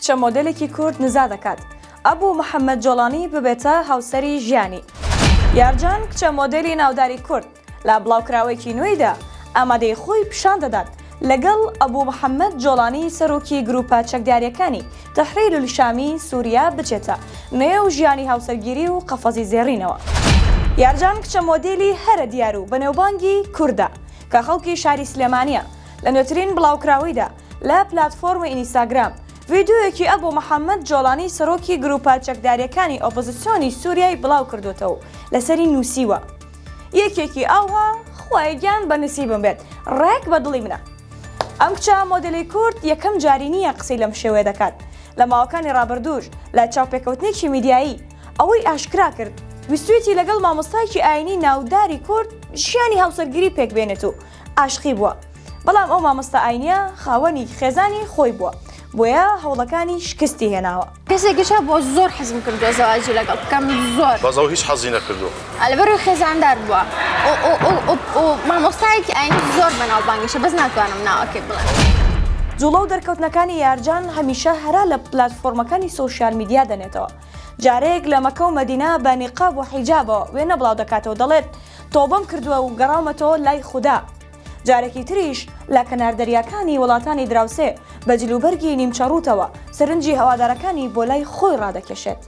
کچە مۆدێلێکی کورد نزا دەکات ئەبو محەمەد جۆڵانی ببێتە هاوسەری ژیانی. یارجان کچە مۆدێلی ناوداری کورد لە بڵاوکراوەیەکی نوێیدا ئامادەیی خۆی پیشان دەدات لەگەڵ ئەبو محەمەد جۆڵانی سەرۆکی گروپە چەکدارییەکانی تەحریرولشامی سوریا بچێتە نێو ژیانی هاوسەرگیری و قەفەزی زێڕینەوە. یارجان کچە مۆدێلی هەرە دیار و بەنێوبانگی کوردە کە خەڵکی شاری سلێمانییە، لە نوێترین بڵاوکراوەیدا لە پلاتفۆرمی ئینیستاگرام ڤیدیۆیەکی ئەبو محەمەد جۆڵانی سەرۆکی گروپە چەکدارییەکانی ئۆپۆزسیۆنی سوریای بڵاوکردووەتەوە و لەسەری نووسیوە، یەکێکی ئاوها خوایە گیان بە نسیبم بێت ڕێک بە دڵی منە. ئەم کچە مۆدێلەی کورد یەکەم جاری نییە قسەی لەم شێوەیە دەکات، لە ماوەکانی ڕابردووش لە چاوپێکەوتنێکی میدیایی ئەوەی ئاشکرا کرد ویستویەتی لەگەڵ مامۆستایەکی ئاینی ناوداری کورد ژیانی هاوسەرگیری پێک بێنێت و عاشقی بووە، بەڵام ئەو مامۆستا ئاینیە خاوەنی خێزانی خۆی بووە، بۆیە هەوڵەکانی شکستی هێناوە. کەسێکیش هەبووە زۆر حەزم کردووە زەواجی لەگەڵ بکەم زۆر. بەس ئەو هیچ حەزی نەکردووە. لەبەرئەوەی خێزاندار بووە و مامۆستایەکی ئاینی زۆر بەناوبانگیشە بەس ناتوانم ناوەکەی بڵێم. جوڵە و دەرکەوتنەکانی یارجان هەمیشە هەرا لە پلاتفۆرمەکانی سۆشیال میدیا دەنێتەوە، جارێک لە مەکە و مەدینە بە نیقاب و حیجابەوە وێنە بڵاودەکاتەوە دەڵێت تۆبەم کردووە و گەڕاومەتەوە لای خودا. جارێکی تریش لە کەنار دەریاکانی وڵاتانی دراوسێ بە جلوبەرگی نیمچە ڕووتەوە سەرنجی هەوادارەکانی بۆ لای خۆی ڕادەکێشێت.